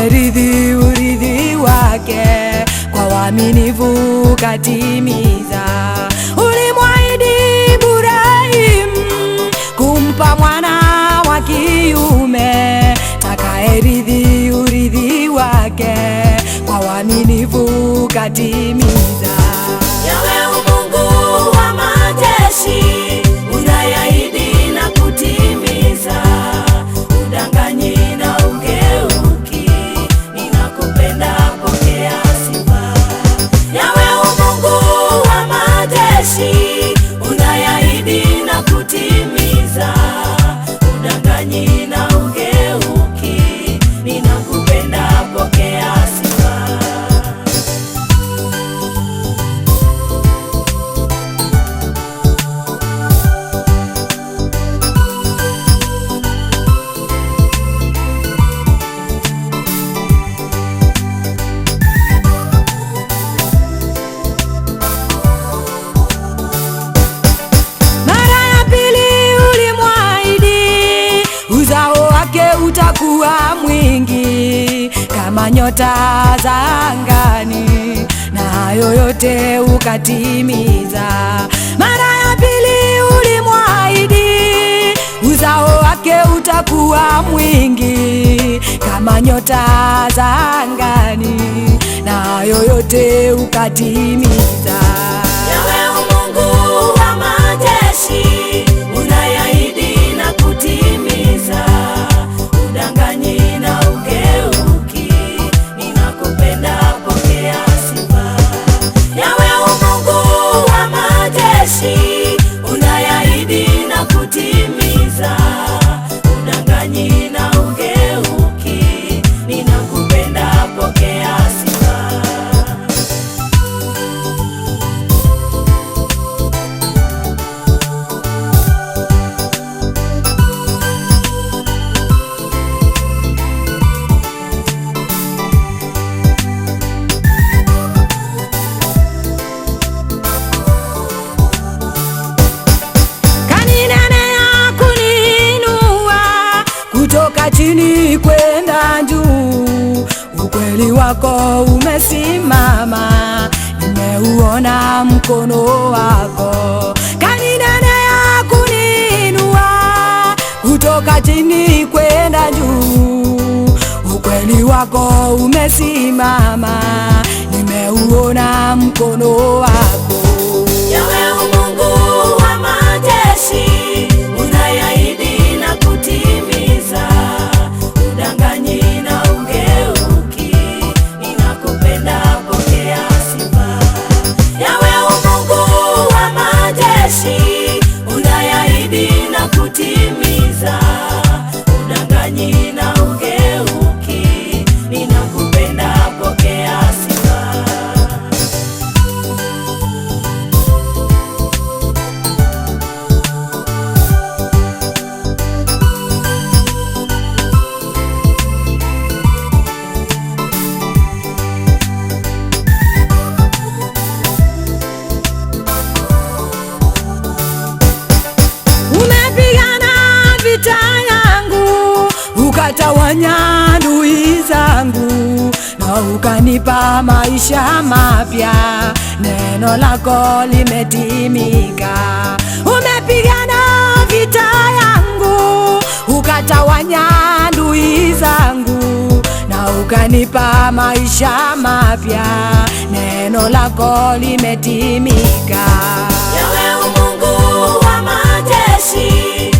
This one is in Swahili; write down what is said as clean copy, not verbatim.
Takayeridhi urithi wake kwa uaminifu katimiza. Ulimwahidi Ibrahim kumpa mwana wa kiume, takayeridhi urithi wake kwa uaminifu katimiza. Yawe Mungu wa majeshi, unayeahidi na kutimiza, udanganyi na ugeuki, ninakupenda, pokea sifa. Yawe Mungu wa majeshi, unayeahidi na kutimiza, udanganyi na ugeuki, ninakupenda, pokea sifa. Mara ya pili ulimwahidi uzao wake utakuwa mwingi kama nyota za angani, na hayo yote ukatimiza. Mara ya pili ulimwahidi uzao wake utakuwa mwingi kama nyota za angani, na hayo yote ukatimiza. Yawe Mungu wa majeshi, unayeahidi na kutimiza, udanganyi na ugeuki, ninakupenda, pokea sifa. Yawe Mungu wa majeshi, unayeahidi na kutimiza, udanganyi na ugeuki, ninakupenda, pokea sifa. Kaninenea kuniinua kutoka chini kwenda juu, ukweli wako umesimama, nimeuona mkono wako. Kaninenea kuniinua kutoka chini kwenda juu, ukweli wako umesimama, nimeuona mkono wako. Yawe Mungu wa majeshi, unayeahidi na kutimiza, udanganyi na ugeuki, ninakupenda, pokea sifa. Yawe Mungu wa majeshi, unayeahidi na kutimiza, udanganyi na ugeuki, ninakupenda, pokea sifa. Umepigana vita yangu, ukatawanya adui zangu, na ukanipa maisha mapya, neno lako limetimika. Umepigana vita yangu, ukatawanya adui zangu, na ukanipa maisha mapya, neno lako limetimika. Yawe Mungu wa majeshi,